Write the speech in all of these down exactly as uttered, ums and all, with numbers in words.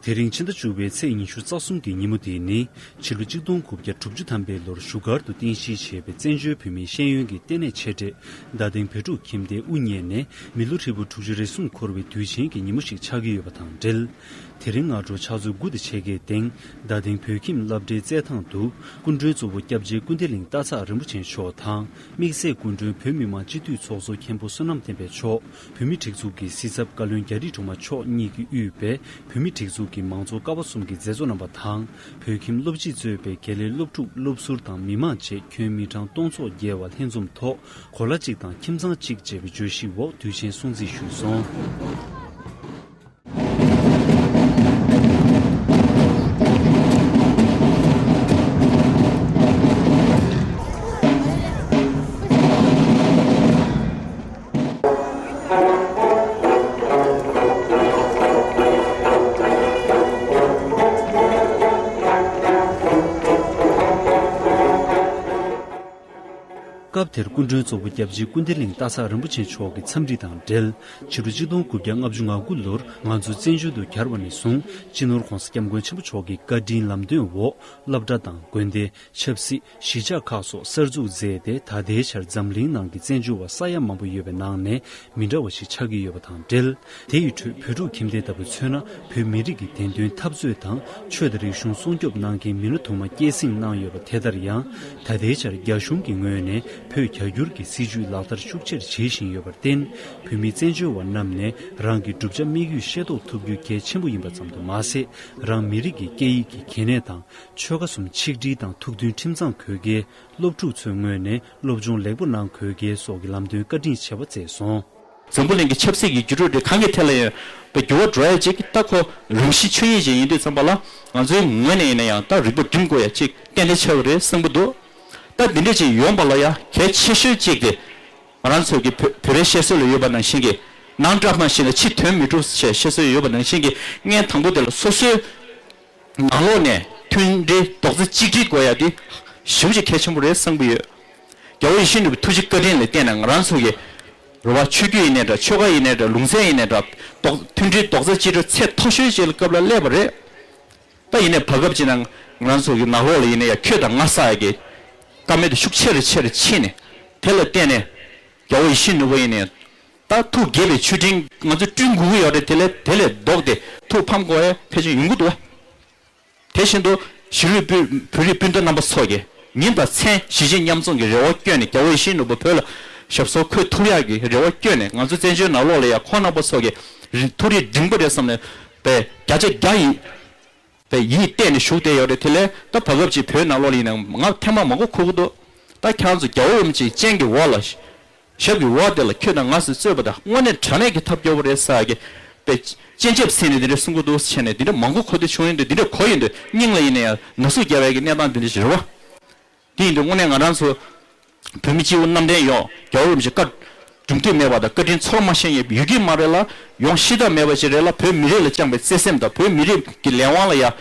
དེ་རིང་ཕྱི་ཟླ་བཅུ་པའི་ཚེས་ཉི་ཤུ་རྩ་གསུམ་གྱི་ཉིན་མོ་དེ་ནི་ཕྱི་ལོ་གཅིག་སྟོང་དགུ་བརྒྱ་དྲུག་ཅུ་ཐམ་པའི་ལོར་བཞུགས་སྒར་དུ་རྟེན་གཞི་བྱས་པའི་བཙན་བྱོལ་བོད་མིའི་ཤེས་ཡོན་གྱི་ལྟེ་གནས་ཆེ་གྲས་རྡ་སྟེང་བོད་ཕྲུག་ཁྱིམ་སྡེ་དབུ་བརྙེས་ནས་མི་ལོ་ཧྲིལ་པོ་དྲུག་ཅུ་རེ་གསུམ་འཁོར་བའི་དུས་ཆེན་གྱི་ཉིན་མོ་ཞིག་ཆགས་ཀྱི་ཡོད་པ་དང་འབྲེལ། དེ་རིང་སྔ་དྲོ་ཕྱག་ཚོད་དགུ་དང་ཕྱེད་ཀའི་སྟེང་རྡ་སྟེང་བོད་ཁྱིམ་སློབ་གྲྭའི་རྩེད་ཐང་དུ་སྐུ་མགྲོན་གཙོ་བོ་སྐྱབས་རྗེ་ཀུན་བདེ་གླིང་སྟག་ཚང་རིན་པོ་ཆེ་མཆོག་དང་། དམིགས་བསལ་སྐུ་མགྲོན་བོད་མི་མང་སྤྱི་འཐུས་ཚོགས་གཙོ་མཁན་པོ་བསོད་ནམས་བསྟན་འཕེལ་མཆོག་བོད་མིའི་སྒྲིག་འཛུགས་ཀྱི་སྲིད་ཚབ་བཀའ་བློན་རྒྱ་རི་སྒྲོལ་མ་མཆོག་གཉིས་ཀྱིས་དབུས་པའི་བོད་མིའི་སྒྲིག་འཛུགས་ཀྱི་མང་གཙོ་ཀ་བ་གསུམ་གྱི་མཛད་གཙོ་རྣམ་པ་དང་། བོད་ཁྱིམ་སློབ་སྤྱིས་གཙོས་པའི་དགེ་ལས་སློབ་ཕྲུག་སློབ་ཟུར་དང་མི་མང་བཅས་ཁྱོན་མི་གྲངས་སྟོང་ཚོ་བརྒལ་བ་ལྷན་འཛོམས་ཐོག་གོ་ལ་གཅིག་དང་ཁྱིམ་ཚང་གཅིག་ཅེས་པའི་བརྗོད་གཞིའི་འོག་དུས་ཆེན་སྲུང་བརྩི་ཞུས་སོང་། སྐབས་དེར་སྐུ་མགྲོན་གཙོ་བོ་སྐྱབས་རྗེ་ཀུན་བདེ་གླིང་སྟག་ཚང་རིན་པོ་ཆེ་མཆོག་གི་འཚམས་འདྲི་དང་འབྲེལ། ཕྱི་ལོ་ཆིག་སྟོང་དགུ་བརྒྱ་ལྔ་བཅུ་ང་དགུ་ལོར་ང་ཚོ་བཙན་བྱོལ་དུ་གྱར་བ་ནས་བཟུང་སྤྱི་ནོར་༧གོང་ས་༧སྐྱབས་མགོན་ཆེན་པོ་མཆོག་གི་བཀའ་དྲིན་ལམ་སྟོན་འོག་སློབ་གྲྭ་དང་དགོན་སྡེ། ཆབ་སྲིད། གཞིས་ཆགས་ཁག་སོགས་གསར་འཛུགས་མཛད་དེ། ད་ལྟའི་ཆར་འཛམ་གླིང་ནང་གི་བཙན་བྱོལ་བ་ས་ཡ་མང་པོ་ཡོད་པའི་ནང་ནས་མི་འདྲ་བ་ཞིག་ཆགས་ཀྱི་ཡོད་པ་དང་འབྲེལ། དེ་ཡི་ཁྲོད་བོད་ཕྲུག་ཁྱིམ་སྡེ་ལྟ་བུ་མཚོན་ན། བོད་མི་རིགས་ཀྱི་བདེན་དོན་འཐབ་རྩོད་དང་། ཆོས་དང་རིག་གཞུང་སྲུང་སྐྱོབ་གནང་མཁན་མི་སྣ་དུ་མ་སྐྱེད་སྲིང་གནང་ཡོད་པ་དེ་ལྟར་ཡང་། ད་ལྟའི་ཆར་རྒྱ་གཞུང་གི་ངོས་ནས་བོད་རྒྱ་སྒྱུར་གྱི་སྲིད་བྱུས་ལག་བསྟར་ཤུགས་ཆེར་བྱེད་བཞིན་ཡོད་པར་བརྟེན། བོད་མི་བཙན་བྱོལ་བ་རྣམས་ནས་རང་གི་བསྒྲུབ་བྱ་དམིགས་ཡུལ་ཤེས་རྟོགས་ཐུབ་རྒྱུ་གལ་ཆེན་པོ་ཡིན་པ་ཙམ་དུ་མ་ཟད། རང་མི་རིགས་ཀྱི་སྐད་ཡིག་གི་གལ་གནད་དང་། ཆོལ་ཁ་གསུམ་ཆིག་སྒྲིལ་དང་ཐུགས་མཐུན་ཁྲིམས་གཙང་དགོས་གལ། སློབ་ཕྲུག་ཚོའི་ངོས་ནས་སློབ་སྦྱོང་ལེགས་པོ་གནང་དགོས་གལ་སོགས་ཀྱི་ལམ་སྟོན་བཀའ་དྲིན་ཆེ་བ་བསྩལ་སོང་། འཛམ་བུ་གླིང་གི་ཆབ་སྲིད་ཀྱི་འགྱུར་འགྲོས་དེ་གང་གི་ཐད་ལ་ཡང་བའི་འགྱུར་བ་འགྲོ་ཡ་ཅིག་ད་ཁོ་རང་བཞིན་ཆོས་ཉིད་ཅིག་ཡིན་དུས་ཙམ་པ་ལ། ང་ཚོའི་ངོས་ནས་ཡིན་ན་ཡང་ད་རིག་པ་སྒྲིམ་དགོས་ཡ་ཅིག་ཏན་ཏན་ཆགས་ཀྱི་རེད་བསམ་གྱི་འདུག་ད་འདི་འདྲས་ཅིག་ཡོང་པ་ལ་ཡ་གལ་ཆེ་ཤོས་ཅིག་དེ་ང་རང་ཚོ་གི་བོད་བོད་པའི་བཤད་སྲོལ་ལ་ཡོད་པ་ནང་བཞིན་གྱི། ནང་བཀྲ་མ་ཤིས་ན་ཕྱི་དོན་མི་འགྲུབ་ཞེས་བཤད་སྲོལ་ཡོད་པ་ནང་བཞིན་གྱི། ངས་དང་པོ་དེ་ལ་སོ་སོའི་ནང་ལོགས་ནས་མཐུན་སྒྲིལ་རྡོག་རྩ་གཅིག་སྒྲིལ་དགོས་ཡ་དེ་ཞེ་པོ་ཅིག་གལ་ཆེན་པོ་རེད་བསམ་གྱི་ཡོད། རྒྱལ་བ་ཡིད་བཞིན་ནོར་བུའི་ཐུགས་རྗེ་བཀའ་དྲིན་ལ་བརྟེན་ནས་ང་རང་ཚོ་གི་རེ་བ་ཆོས་བརྒྱུད་ཡིན་ནའི་འདྲ། ཆོལ་ཁ་ཡིན་ནའི་འདྲ། ལུང་ཚན་ཡིན་ནའི་འདྲ། རྡོག་མཐུན་སྒྲིལ་རྡོག་རྩ་གཅིག་སྒྲིལ་ཚད་མཐོ་ཤོས་ཅིག་ལ་སྐབས་ལ་སླེབས་པ་རེད། ད་ཡིན་ནའི་བར་སྐབས་ཅིག་ནང་ང་རང་ཚོ་གི་ནང་ལོགས་ལ་ཡིན་ནའི་ཡ་ཁྱོད་དང་ང་ཟེར་ཡ་གི་བཀའ་མོལ་དེ་ཤུགས་ཆེ་རུ་ཆེ་རུ་ཕྱིན་ནས། དེ་ལ་བརྟེན་ནས་རྒྱལ་བ་ཡིད་བཞིན་ནོར་བུ་ཡིན་ནའི་ད་ཐུགས་དགྱེས་པའི་མཆོད་སྤྲིན་ང་ཚོ་བསྐྲུན་དགོས་ཀྱི་ཡོད་རེད། དེ་ལས་དེ་ལས་ལྡོག་སྟེ་ཐུགས་ཕམ་དགོས་ཡ་ཕལ་ཆེར་ཡོང་གི་འདུག་བ། དེ་བཞིན་དུ་གཞིས་ལུས་བོད་བོད་རིགས་སྤུན་ཟླ་རྣམ་པ་ཚོ་གིས་ཉིན་དང་མཚན་གཞིས་བྱེས་མཉམ་འཛོམས་ཀྱི་རེ་བ་བསྐྱོན་ནས། རྒྱལ་བ་ཡིད་བཞིན་ནོར་བུ་བོད་ལ་ཞབས་སོར་འཁོད་ཐུབ་ཡག་གི་རེ་བ་བསྐྱོན་ནས། ང་ཚོ་བཙན་བྱོལ་ནང་ལོགས་ལ་ཡ་ཁོང་རྣམ་པ་ཚོ་གི་རི་ཐུགས་རྗེ་འབྲིང་པོ་རེད་བསམ་ནས་པའི་བརྒྱ་ཆ་བརྒྱ་ཡིས་པའི་ཡིད་གཏད་ནས་བཞུགས་བསྡད་ཡོད་རེད། དེ་ལས་ད་བར་སྐབས་ཅིག་བོད་ནང་ལོགས་ལ་ཡིན་ན་ང་ཐེངས་མ་མང་པོ་གོ་གི་འདུག་ད་ཁྱེད་རང་ཚོ་རྒྱལ་བ་རིན་པོ་ཆེའི་སྤྱན་གྱི་འོག་ལ། ཞབས་ཀྱི་འོག་དེ་ལ་ཁྱོད་དང་ང་ཟེར་རྩོད་པ་དང་། དངོས་གནས་དྲང་གནས་ཀྱི་ཐབས་སྐྱོ་པོ་རེད་ཟེར་གི་པའི་སྤྱན་ཆབ་ཟིན་ནས་འདི་འདྲ་གསུང་གི་འདུག་བྱས་ནས། འདི་འདྲ་མང་པོ་གོ་ཐོས་བྱུང་ཡོང་དུས། འདི་འདྲ་གོ་ཡོང་དུས་སྙིང་ལ་ཡིན་ན་ཡང་ན་ཟུག་བརྒྱབ་པའི་གི་གནས་སྟངས་འདི་འདྲ་ཞིག་རེད་བ། དེ་ཡིན་དུས་དངོས་གནས་ང་རང་ཚོ་བོད་མི་སྤྱི་བོ་གནམ་བསྟན་ཡོངས་རྒྱལ་བ་རིན་པོ་ཆེ་བཀའ་གྲུབ་འདུན་མེད་པ་དང་། བཀའ་དྲིན་ཚོར་མ་ཤེས་མཁན་ཡོད་ཀྱི་མ་རེད་ལ། ཡོང་ཤེས་ཐབས་མེད་པ་ཞིག་རེད་ལ། བོད་མི་རིགས་ལ་བཅངས་པའི་བརྩེ་སེམས་དང་། བོད་མི་རིགས་ཀྱི་ལས་དབང་ལ་ཡ།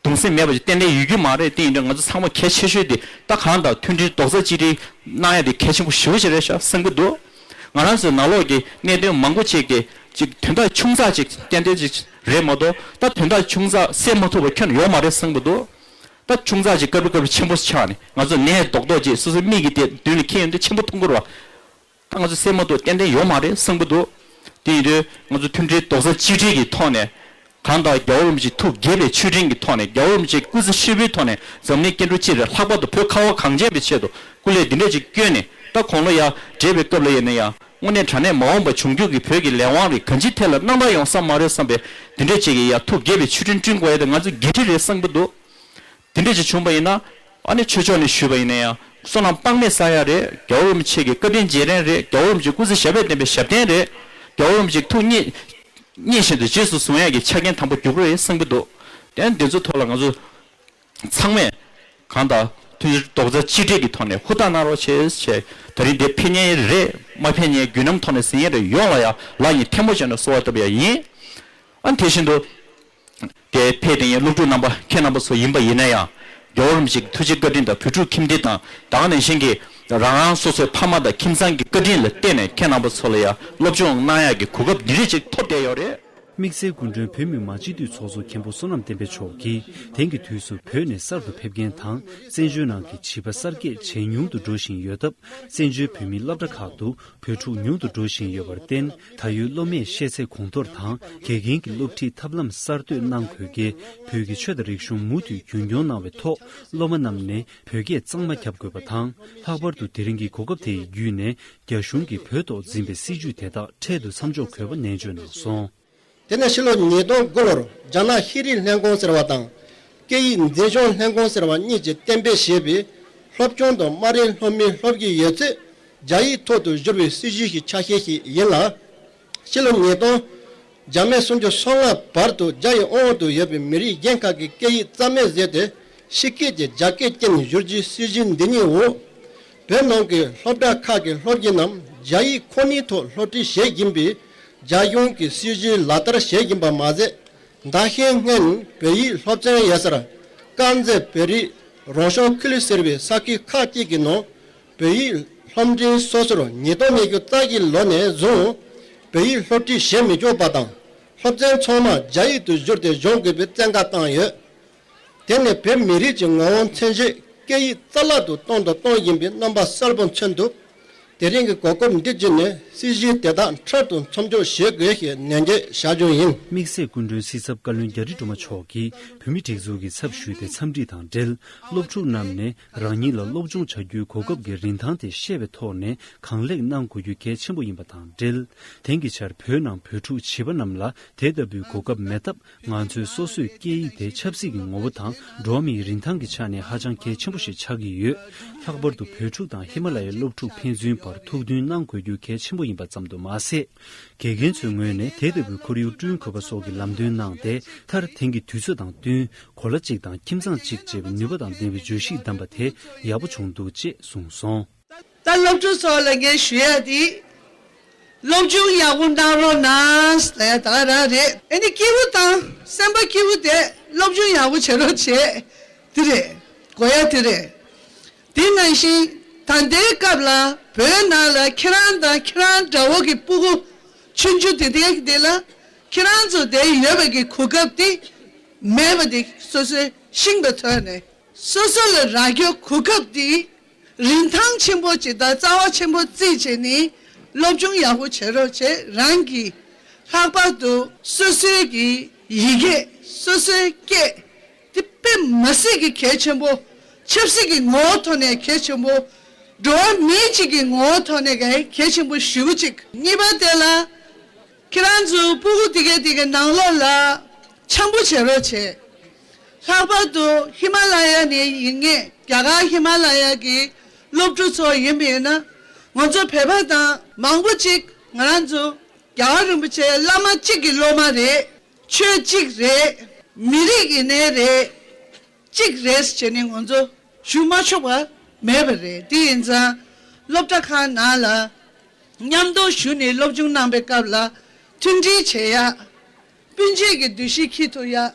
གདུང་སེམས་མེད་པ་ཅིག་ཏན་ཏན་ཡོད་རྒྱུ་མ་རེད། དེ་ཡིན་དུས་ང་ཚོ་ཚང་མ་གལ་ཆེ་ཤོས་དེ་ད་གང་ལྟར་མཐུན་སྒྲིལ་རྡོག་རྩ་གཅིག་སྒྲིལ་གནང་ཡ་དེ་གལ་ཆེན་པོ་ཞེ་པོ་ཅིག་རེད་ཤག་བསམ་གྱི་འདུག་ང་རང་ཚོའི་ནང་ལོགས་ཀྱི་གནད་དོན་མང་པོ་ཅིག་དེ་ཅིག་དོན་དག་ཆུང་ཙག་ཅིག་ཏན་ཏན་ཅིག་རེད་མ་གཏོགས། ད་དོན་དག་ཆུང་ཙག་སེལ་མ་ཐུབ་པ་ཁྱོན་ནས་ཡོད་མ་རེད་བསམ་གྱི་འདུག་ད་ཆུང་ཙག་ཅིག་སྐབས་རེ་སྐབས་རེ་ཆེན་པོ་ཆགས་ནས། ང་ཚོ་ནད་རྡོག་རྡོག་ཅིག་སོ་སོའི་མིག་གིས་དེ་མདུན་ལ་འཁྱེར་ཡོང་དུས་ཆེན་པོ་མཐོང་གི་རེད་བ། ད་ང་ཚོ་སེལ་མ་ཐུབ་ཏན་ཏན་ཡོད་མ་རེད་བསམ་གྱི་འདུག་དེ་ཡིན་དུས་ང་ཚོ་མཐུན་སྒྲིལ་རྡོག་རྩ་གཅིག་སྒྲིལ་གྱི་ཐོག་ནས། གང་ལྟར་རྒྱལ་བ་རིན་པོ་ཆེའི་ཐུགས་དགྱེས་པའི་མཆོད་སྤྲིན་གྱི་ཐོག་ནས། རྒྱལ་བ་རིན་པོ་ཆེའི་སྐུ་ཚེ་ཧྲིལ་པོའི་ཐོག་ནས། འཛམ་གླིང་སྐྱེ་འགྲོ་སྤྱི་དང་། ལྷག་པར་དུ་བོད་ཁ་བ་གངས་ཅན་པའི་ཆེད་དུ་སྐུ་ལས་འདི་འདྲས་ཅིག་བསྐྱོན་ནས། ད་དགུང་ལོ་ཡར་བགྲེས་པའི་སྐབས་ལ་ཡིན་ན་ཡང་། དངོས་གནས་དྲང་གནས་མ་འོངས་པ་འབྱུང་འགྱུར་གྱི་བོད་ཀྱི་ལས་དབང་རིགས་གང་ཅིའི་ཐད་ལ་སྣང་དག་ཡོང་ས་མ་རེད་བསམ་པའི་འདི་འདྲས་ཅིག་གི་ཡ་ཐུགས་དགྱེས་པའི་མཆོད་སྤྲིན་བསྐྲུན་དགོས་ཡ་དེ་ང་ཚོའི་འགན་འཁྲི་རེད་བསམ་གྱི་འདུག་དེ་འདྲ་ཅིག་བྱུང་བ་ཡིན་ན། ཨ་ནི་ཆོས་ཕྱོགས་ནས་ཞུས་པ་ཡིན་ན་ཡང་བསོད་ནམས་དཔག་མེད་བསགས་ཡ་རེད། རྒྱལ་བ་རིན་པོ་ཆེ་གི་བཀའ་དྲིན་རྗེས་དྲན་རེད། རྒྱལ་བ་རིན་པོ་ཆེའི་སྐུ་ཚེ་ཞབས་པད་བརྟན་པའི་ཞབས་བརྟན་རེད། རྒྱལ་བ་རིན་པོ་ཆེའི་ཐུགས་མཉེས་མཉེས་བཞིན་དུ་རྗེས་སུ་བཟུང་ཡ་གི་ཆ་རྐྱེན་དམ་པ་རྒྱུག་རེད་བསམ་གྱི་འདུག་དེ་འདི་ཚོའི་ཐོག་ལ་ང་ཚོ་ཚང་མས་གང་ལྟར་མཐུན་སྒྲིལ་རྡོག་རྩ་གཅིག་སྒྲིལ་གྱི་ཐོག་ནས་ཧུར་ཐག་གནང་རོགས་བྱེད་ཅེས། ད་རིང་འདི་ཕེབས་མཁན་རེད། མ་ཕེབས་མཁན་བརྒྱུད་ལམ་ཐོག་ནས་གཟིགས་མཁན་རེད། ཡོངས་ལ་ཡང་ལག་གཉིས་ཐལ་མོ་སྦྱར་ནས་གསོལ་བ་བཏབ་ཡ་ཡིན། ཨ་ནི་དེ་བཞིན་དུ། དེ་ཕེབས་དེ་ཡིན་སློབ་ཕྲུག་རྣམ་པ་ཁྱེད་རྣམ་པ་ཚོ་ཡིན་པ་ཡིན་ན་ཡང་། རྒྱལ་བ་རིན་པོ་ཆེའི་ཐུགས་རྗེ་བཀའ་དྲིན་དང་། བོད་ཕྲུག་ཁྱིམ་སྡེ་དང་། ད་ག་ནང་བཞིན་གྱི་རང་རང་སོ་སོའི་ཕ་མ་དང་ཁྱིམ་ཚང་གི་བཀའ་དྲིན་ལ་བརྟེན་ནས་ཁྱེད་རྣམ་པ་ཚོ་ལ་ཡང་སློབ་སྦྱོང་གནང་ཡག་གི་གོ་སྐབས་འདི་འདྲ་ཅིག་ཐོབ་བསྡད་ཡོད་རེད། དམིགས་བསལ་སྐུ་མགྲོན་བོད་མི་མང་སྤྱི་འཐུས་ཚོགས་གཙོ་མཁན་པོ་བསོད་ནམས་བསྟན་འཕེལ་མཆོག་གིས། དེང་གི་དུས་སུ་བོད་ནས་གསར་དུ་ཕེབས་མཁན་དང་། བཙན་བྱོལ་ནང་གི་བྱིས་པ་གསར་སྐྱེས་ཇེ་ཉུང་དུ་འགྲོ་བཞིན་ཡོད་སྟབས། བཙན་བྱོལ་བོད་མིའི་སློབ་གྲྭ་ཁག་ཏུ་བོད་ཕྲུག་ཉུང་དུ་འགྲོ་བཞིན་ཡོད་པར་བརྟེན། ད་ཡོད་སློབ་མས་ཤེས་ཚད་གོང་མཐོར་དང་། དགེ་རྒན་གྱི་སློབ་ཁྲིད་ཐབས་ལམ་གསར་གཏོད་གནང་དགོས་གལ། བོད་ཀྱི་ཆོས་དང་རིག་གཞུང་མུ་མཐུད་རྒྱུན་སྐྱོང་གནང་བའི་ཐོག། སློབ་མ་རྣམས་ནས་བོད་སྐད་གཙང་མ་བརྒྱབ་དགོས་པ་དང་། ལྷག་པར་དུ་དེ་རིང་གི་གོ་སྐབས་དེ་ཡི་བརྒྱུད་ནས། རྒྱ་གཞུང་གིས་བོད་ཐོག་འཛིན་པའི་སྲིད་བྱུས་དེ་དག་འཕྲལ་དུ་མཚམས་འཇོག་དགོས་པ་ནན་བརྗོད་གནང་སོང་། དེ་ནས་ཕྱི་ལོ་ཉིས་སྟོང་དགུ་ལོར་རྒྱ་ནག་ཤེས་རིག་ལྷན་ཁང་ཟེར་བ་དང་། སྐད་ཡིག་འཛིན་སྐྱོང་ལྷན་ཁང་ཟེར་བ་གཉིས་ཀྱིས་གཏན་འབེབས་བྱས་པའི་སློབ་ཆུང་དུ་དམའ་རིམ་སློབ་མའི་སློབ་ཀྱི་ཡོད་ཚད་རྒྱ་ཡིག་ཐོག་ཏུ་བསྒྱུར་བའི་སྲིད་བྱུས་ཤིག་ཆ་ཤས་ཤིག་ཡིན་ལ། ཕྱི་ལོ་ཉིས་སྟོང་། རྒྱ་མི་སུམ་ཅུ་སོ་ལྔ་བར་དུ་རྒྱ་ཡི་དབང་འོག་ཏུ་ཡོད་པའི་མི་རིགས་གཞན་ཁག་གི་སྐད་ཡིག་རྩ་མེད་བཟོས་ཏེ། ཕྱི་སྐད་ཀྱི་རྒྱ་སྐད་ཅན་བསྒྱུར་རྒྱུའི་སྲིད་བྱུས་འདི་ཉིད་འོག་བོད་ནང་གི་སློབ་གྲྭ་ཁག་གི་སློབ་སྤྱི་རྣམས་རྒྱ་ཡིག་ཁོ་ནའི་ཐོག་སློབ་ཁྲིད་བྱེད་བཞིན་པའི་རྒྱ་གཞུང་གི་སྲིད་བྱུས་ལག་བསྟར་བྱེད་བཞིན་པ་མ་ཟད། ཟླ་ཤས་སྔོན་བོད་ཡིག་སློབ་ཚན་ཡོད་སར་དཀར་མཛེས་བོད་རིགས་རང་སྐྱོང་ཁུལ་ཟེར་བའི་ས་ཁུལ་ཁག་ཅིག་གི་ནང་བོད་ཡིག་སློབ་འབྲིང་སོ་སོར་ཉིས་སྟོང་ཉི་ཤུ་རྩ་བཞིའི་ལོ་ནས་བཟུང་བོད་ཡིག་སློབ་ཁྲིད་བྱེད་མི་ཆོག་པ་དང་། སློབ་ཚན་ཚང་མ་རྒྱ་ཡིག་ཏུ་བསྒྱུར་ཏེ་སྦྱོང་དགོས་པའི་བཙན་བཀའ་བཏང་ཡོད། དེ་ནི་བོད་མི་རིགས་ཀྱི་ངོ་བོ་མཚོན་བྱེད་སྐད་ཡིག་རྩ་བརླག་ཏུ་གཏོང་དང་གཏོང་བཞིན་པའི་རྣམ་པ་གསལ་པོ་མཚོན་ཐུབ། དེ་རིང་གི་གོ་སྐབས་འདི་བརྒྱུད་ནས་སྲིད་བྱུས་དེ་དག་འཕྲལ་དུ་མཚམས་འཇོག་བྱེད་དགོས་ཞེས་ནན་བརྗོད་བྱ་རྒྱུ་ཡིན། དམིགས་བསལ་སྐུ་མགྲོན་སྲིད་ཚབ་བཀའ་བློན་རྒྱ་རི་སྒྲོལ་མ་མཆོག་གིས་བོད་མི་སྒྲིག་འཛུགས་ཀྱི་ཚབ་ཞུས་ཏེ་འཚམས་འདྲི་དང་འབྲེལ། སློབ་ཕྲུག་རྣམས་ནས་རང་ཉིད་ལ་སློབ་སྦྱོང་བྱ་རྒྱུའི་གོ་སྐབས་ཀྱི་རིན་ཐང་དེ་ཤེས་པའི་ཐོག་ནས་གང་ལེགས་གནང་དགོས་རྒྱུ་གལ་ཆེན་པོ་ཡིན་པ་དང་འབྲེལ། དེང་གི་ཆར་བོད་ནང་བོད་ཕྲུག་བྱིས་པ་རྣམས་ལ་དེ་ལྟ་བུའི་གོ་སྐབས་མེད་སྟབས། ང་ཚོས་སོ་སོའི་སྐད་ཡིག་དེ་ཆབ་སྲིད་ཀྱི་ངོ་བོ་དང་འགྲོ་བ་མིའི་རིན་ཐང་གི་ཆ་ནས་ཧ་ཅང་གལ་ཆེན་པོ་ཞིག་ཆགས་ཀྱི་ཡོད། ལྷག་པར་དུ་བོད་ཕྲུག་དང་ཧི་མ་ལ་ཡའི་སློབ་ཕྲུག་ཕན་ཚུན་བར་ཐུགས་མཐུན་གནང་དགོས་རྒྱུ་གལ་ཆེན་པོ་ཡིན་པ་ཙམ་དུ་མ་ཟད། དགེ་རྒན་ཚོའི་ངོས་ནས་དེ་ལྟ་བུའི་ཁོར་ཡུག་བསྐྲུན་དགོས་པ་སོགས་ཀྱི་ལམ་སྟོན་གནང་སྟེ། མཐར་དེང་གི་དུས་ཚོད་དང་བསྟུན་གོ་ལ་གཅིག་དང་ཁྱིམ་ཚང་གཅིག་ཅེས་པའི་ནུས་པ་དང་ལྡན་པའི་བརྗོད་གཞི་བདམས་པ་དེ་ཡག་པོ་བྱུང་འདུག་ཅེས་གསུངས་སོང་། ད་སློབ་ཕྲུག་ཚོ་ལ་ངས་ཞུ་ཡ་དེ། སློབ་སྦྱོང་ཡག་པོ་གནང་རོགས་གནང་ཟེར་ཡ་ད་ག་རང་རེད། ཨ་ནི་སྐྱིད་པོ་དང་སེམས་པ་སྐྱིད་པོ་དེ་སློབ་སྦྱོང་ཡག་པོ་བྱེད་རོགས་བྱེད། དེ་རེད། དགོས་ཡ་དེ་རེད། དེ་ནང་བཞིན་ད་ལྟའི་སྐབས་ལ་བོད་ནང་ལ་ཁྱེད་རང་དང་ཁྱེད་རང་འདྲ་བོ་གི་སྤུ་གུ་ཆུང་ཆུང་དེ་དེ་དེ་ལ་ཁྱེད་རང་ཚོ་དེ་ཡོད་པ་གི་གོ་སྐབས་དེ་མེད་པ་དེ་སོ་སོའི་ཤིང་པ་ཐོན་ནས་སོ་སོ་ལ་རག་རྒྱུ་གོ་སྐབས་དེ། རིན་ཐང་ཆེན་པོ་ཅིག་དང་རྩ་བ་ཆེན་པོ་བརྩིས་བྱས་ནས་སློབ་སྦྱོང་ཡག་པོ་བྱེད་རོགས་བྱེད། རང་གི་ལྷག་པར་དུ་སོ་སོའི་གི་ཡི་གེ་སོ་སོའི་སྐད་དེ་དཔེ་མི་སྲིད་ཀྱི་གལ་ཆེན་པོ། ཆབ་སྲིད་ཀྱི་ངོ་བོ་ཐོག་ནས་གལ་ཆེན་པོ། འགྲོ་བ་མི་གཅིག་གི་ངོ་བོ་ཐོག་ནས་གལ་ཆེན་པོ་ཞེ་པོ་ཅིག་གཉིས་པ་དེ་ལ། ཁྱེད་རང་ཚོའི་སྤུ་གུ་དེ་གའི་དེ་གའི་ནང་ལོགས་ལ་འཆམ་པོ་བྱེད་རོགས་བྱེད། ལྷག་པར་དུ་ཧི་མ་ལ་ཡ་ནས་ཡིན་ངེས་རྒྱ་གར་ཧི་མ་ལ་ཡ་གི་སློབ་ཕྲུག་ཚོ་ཡིན་པ་ཡིན་ན། ང་ཚོ་བོད་པ་དང་མང་པོ་ཅིག་ང་རང་ཚོ་རྒྱལ་བ་རིན་པོ་ཆེ་བླ་མ་གཅིག་གི་སློབ་མ་རེད། ཆོས་གཅིག་རེད། མི་རིགས་ཡིན་ནའི་རེད། གཅིག་རེད་ཟེར་ནས་ང་ཚོ་ཞུ་མ་ཆོག་པ་མེད་པ་རེད། དེ་ཡིན་ཙང་སློབ་གྲྭ་ཁག་ནང་ལ་མཉམ་དུ་ཞུགས་ནས་སློབ་སྦྱོང་གནང་པའི་སྐབས་ལ་མཐུན་སྒྲིལ་བྱེད་ཡ། སྤུན་མཆེད་ཀྱི་འདུ་ཤེས་འཁྱེར་ཐུབ་ཡ།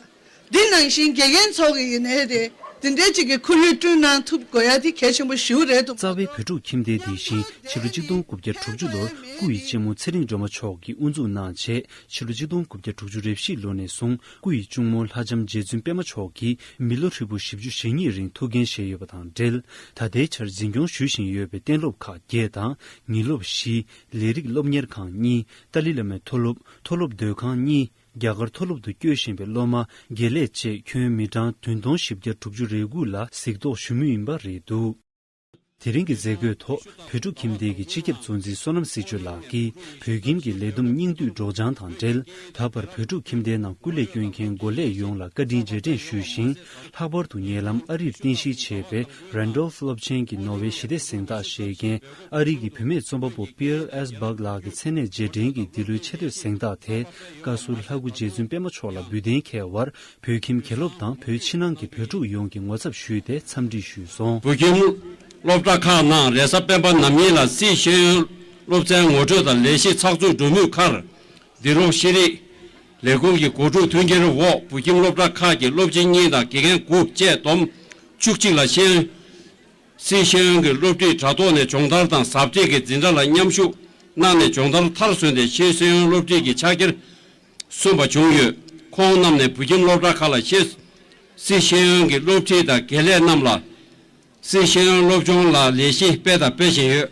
འདི་ནང་བཞིན་དགེ་རྒན་ཚོ་གི་ཡིན་ནའི་རེད། དེ་འདྲའི་ཅིག་གི་ཁོར་ཡུག་བསྐྲུན་གནང་ཐུབ་དགོས་ཡ་དེ་གལ་ཆེན་པོ་ཞེ་པོ་རེད་འདུག་རྩ་བའི་བོད་ཕྲུག་ཁྱིམ་སྡེ་དེ་བཞིན་ཕྱི་ལོ་ཆིག་སྟོང་དགུ་བརྒྱ་དྲུག་ཅུ་ལོར་སྐུ་ཡི་གཅེན་མོ་ཚེ་རིང་སྒྲོལ་མ་མཆོག་གིས་དབུ་འཛུགས་གནང་རྗེས། ཕྱི་ལོ་ཆིག་སྟོང་དགུ་བརྒྱ་དྲུག་ཅུ་རེ་བཞི་ལོ་ནས་བཟུང་སྐུ་ཡི་གཅུང་མོ་ལྷ་ལྕམ་རྗེ་བཙུན་པད་མ་མཆོག་གིས་མི་ལོ་ཧྲིལ་པོ་བཞི་བཅུ་ཞེ་གཉིས་རིང་ཐུགས་འགན་བཞེས་ཡོད་པ་དང་འབྲེལ། ད་ལྟའི་ཆར་འཛིན་སྐྱོང་ཞུ་བཞིན་ཡོད་པའི་གཏན་སློབ་ཁག་བརྒྱད་དང་། ཉིན་སློབ་བཞི། ལས་རིགས་སློབ་གཉེར་ཁང་གཉིས། ཏཱ་ལའི་བླ་མའི་མཐོ་སློབ། མཐོ་སློབ་སྡོད་ཁང་གཉིས། རྒྱ་གར་མཐོ་སློབ་ཏུ་བསྐྱོད་བཞིན་པའི་སློབ་མ་དགེ་ལས་བཅས་ཁྱོན་མི་གྲངས་བདུན་སྟོང་བཞི་བརྒྱ་དྲུག་ཅུ་རེ་དགུ་ལ་གཟིགས་རྟོག་ཞུ་མུས་ཡིན་པ་རེད་འདུག་དེ་རིང་གི་མཛད་སྒོའི་ཐོག་བོད་ཕྲུག་ཁྱིམ་སྡེ་གི་སྤྱི་ཁྱབ་གཙོ་འཛིན་བསོད་ནམས་སྲིད་གཅོད་ལགས་ཀྱིས་བོད་ཁྱིམ་གྱི་ལས་བསྡོམས་སྙིང་བསྡུས་སྒྲོག་སྦྱང་དང་འབྲེལ། ད་བར་བོད་ཕྲུག་ཁྱིམ་སྡེའི་ནང་སྐུ་ལས་བསྐྱོན་མཁན་འགོ་ལས་ཡོངས་ལ་བཀའ་དྲིན་རྗེས་དྲན་ཞུས་ཤིང་། ལྷག་པར་དུ་ཉེ་ལམ་ཨ་རིར་རྟེན་གཞི་བྱས་པའི་Randolph་སློབ་ཆེན་གྱི་ནོར་ཝེ་ཞི་བདེ་གཟེངས་རྟགས་བཞེས་མཁན་ཨ་རི་གི་བུད་མེད་རྩོམ་པ་པོ་Pearl S Buck་ལགས་ཀྱི་མཚན་གནས་རྗེས་དྲན་གྱི་འདི་ལོའི་ཆེ་བསྟོད་གཟེངས་རྟགས་དེ་བཀའ་ཟུར་ལྷ་སྐུ་རྗེ་བཙུན་པད་མ་མཆོག་ལ་འབུལ་གཏན་འཁེལ་བར། བོད་ཁྱིམ་དགེ་སློབ་དང་བོད་ཕྱི་ནང་གི་བོད་ཕྲུག་ཡོངས་ཀྱིས་ངོ་ཚབ་ཞུས་ཏེ་འཚམས་འདྲི་ཞུས་སོང་། བོད་ཁྱིམ་སློབ་གྲྭ་ཁག་ནང་རེས་གཟའ་སྤེན་པ་ནམ་ཉིན་ལ་སྲིད་ཤེས་ཡོན་སློབ་ཚན་ངོ་སྤྲོད་དང་ལས་གཞི་ཚགས་ཚུད་འགྲོ་མུས་ཁར། འདི་ལོ་ཤེས་རིག་ལས་ཁུངས་ཀྱི་འགོ་ཁྲིད་མཐུན་འགྱུར་འོག་བོད་ཁྱིམ་སློབ་གྲྭ་ཁག་གི་སློབ་སྤྱི་གཉིས་དང་དགེ་རྒན་དགུ་བཅས་བསྡོམས་བཅུ་གཅིག་ལ་ཤེས་ཡོན། སྲིད་ཤེས་ཡོན་གྱི་སློབ་ཁྲིད་དྲ་ཐོག་ནས་སྦྱོང་བརྡར་དང་ཟབ་ཁྲིད་ཀྱི་འཛིན་གྲྭ་ལ་མཉམ་ཞུགས་གནང་ནས་སྦྱོང་བརྡར་མཐར་སོན་ཏེ་སྲིད་ཤེས་ཡོན་སློབ་ཁྲིད་ཀྱི་ཕྱག་འཁྱེར་ གསུངས་པ་བྱུང་ཡོད། ཁོང་རྣམས་ནས་བོད་ཁྱིམ་སློབ་གྲྭ་ཁག་ལ་ཆེད་སྲིད་ཤེས་ཡོན་གྱི་སློབ་ཁྲིད་དང་དགེ་ལས་རྣམས་ལ། སྲིད་ཤེས་ཡོན་སློབ་སྦྱོང་ལ་ལས་གཞི་སྤེལ་དང་སྤེལ་བཞིན་ཡོད།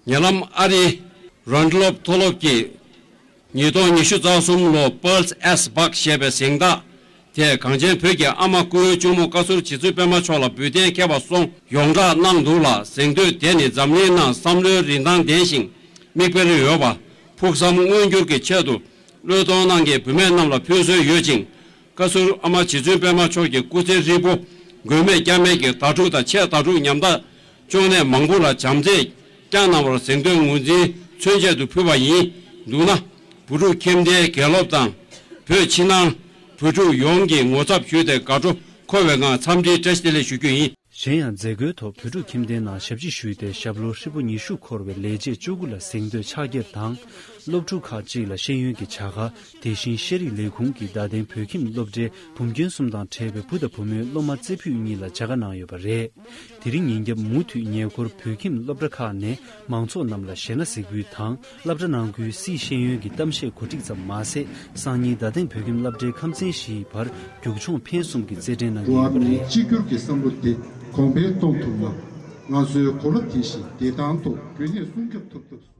ཉེ་ལམ་ཨ་རིའི་རོན་ལོབ་མཐོ་སློབ་ཀྱིས་ཉིས་སྟོང་ཉི་ཤུ་རྩ་གསུམ་ལོ་Pearls as Buck ཞེས་པའི་གཟེངས་རྟགས་དེ་གངས་ཅན་བོད་ཀྱི་ཨ་མ་སྐུའི་གཅུང་མོ་བཀའ་ཟུར་རྗེ་བཙུན་པད་མ་མཆོག་ལ་འབུལ་གཏན་འཁེལ་བ་སོང་ཡོངས་གྲགས་གནང་འདུག་ལ། གཟེངས་བསྟོད་དེ་ནི་འཛམ་གླིང་ནང་བསམ་བློའི་རིན་ཐང་ལྡན་ཞིང་མིག་དཔེར་ཡོད་པ། ཕུགས་བསམ་མངོན་འགྱུར་གྱི་ཆེད་དུ་བློས་གཏོང་གནང་མཁན་བུད་མེད་རྣམས་ལ་ཕུལ་སྲོལ་ཡོད་ཅིང་། བཀའ་ཟུར་ཨ་མ་རྗེ་བཙུན་པད་མ་མཆོག་གི་སྐུ་ཚེ་ཧྲིལ་པོ་མགོན་མེད་སྐྱབས་མེད་ཀྱི་དྭ་ཕྲུག་དང་ཆེད་དྭ་ཕྲུག་ཉམ་ཐག་གཅོང་ནད་མང་པོ་ལ་བྱམས་བརྩེས་བསྐྱངས་གནང་བར་གཟེངས་བསྟོད་ངོས་འཛིན་མཚོན་ཆེད་དུ་ཕུལ་བ་ཡིན། འདུག་ན། བུ་ཕྲུག་ཁྱིམ་སྡེའི་དགེ་སློབ་དང་། བོད་ཕྱི་ནང་བོད་ཕྲུག་ཡོངས་ཀྱིས་ངོ་ཚབ་ཞུས་ཏེ་དགའ་སྤྲོ་འཁོལ་བའི་ངང་འཚམས་འདྲིའི་བཀྲ་ཤིས་བདེ་ལེགས་ཞུ་རྒྱུ་ཡིན། གཞན་ཡང་མཛད་སྒོའི་ཐོག་བོད་ཕྲུག་ཁྱིམ་སྡེའི་ནང་ཞབས་ཕྱི་ཞུས་ཏེ་ཞབས་ལོ་ཧྲིལ་པོ་ཉི་ཤུ་འཁོར་བའི་ལས་བྱེད་བཅུ་དགུ་ལ་གཟེངས་བསྟོད་ཕྱག་འཁྱེར་དང་། སློབ་ཕྲུག་ཁག་ཅིག་ལ་ཤེས་ཡོན་གྱི་བྱ་དགའ། དེ་བཞིན་ཤེས་རིག་ལས་ཁུངས་ཀྱིས་བརྡ་ལྡན་བོད་ཁྱིམ་སློབ་གྲྭའི་བུམ་རྒྱན་གསུམ་དང་བྲལ་བའི་བུ་དང་བུ་མོའི་སློབ་མ་རྩེ་ཕུད་གཉིས་ལ་བྱ་དགའ་གནང་ཡོད་པ་རེད། དེ་རིང་ཉིན་རྒྱབ་མུ་མཐུད་ཉེ་འཁོར་བོད་ཁྱིམ་སློབ་གྲྭ་ཁག་ནས་མང་ཚོགས་རྣམས་ལ་གཞས་སྣ་གཟིགས་འབུལ་དང་སློབ་གྲྭ་ནང་ཁུལ་སྲིད་ཤེས་ཡོན་གྱི་གཏམ་བཤད་གོ་སྒྲིག་ཙམ་མ་ཟད། སང་ཉིན་རྡ་སྟེང་བོད་ཁྱིམ་སློབ་གྲྭའི་ཁམས་ཚན་བཞིའི་བར་རྒྱུག་མཆོང་འཕེན་གསུམ་གྱི་རྩེད་འགྲན་གནང་གི་ཡོད་པ་རེད། གོ་བ་མིའི་གཅིག་གྱུར་གྱི་བསམ་བློ་དེ་གོང་འཕེལ་གཏོང་ཐུབ་ན། ང་ཚོའི་གོ་ལ་དེ་བཞིན་བདེ་ཐང་ཐོག་རྒྱུན་གནས་སྲུང་སྐྱོབ་ཐུབ་ཐུབ།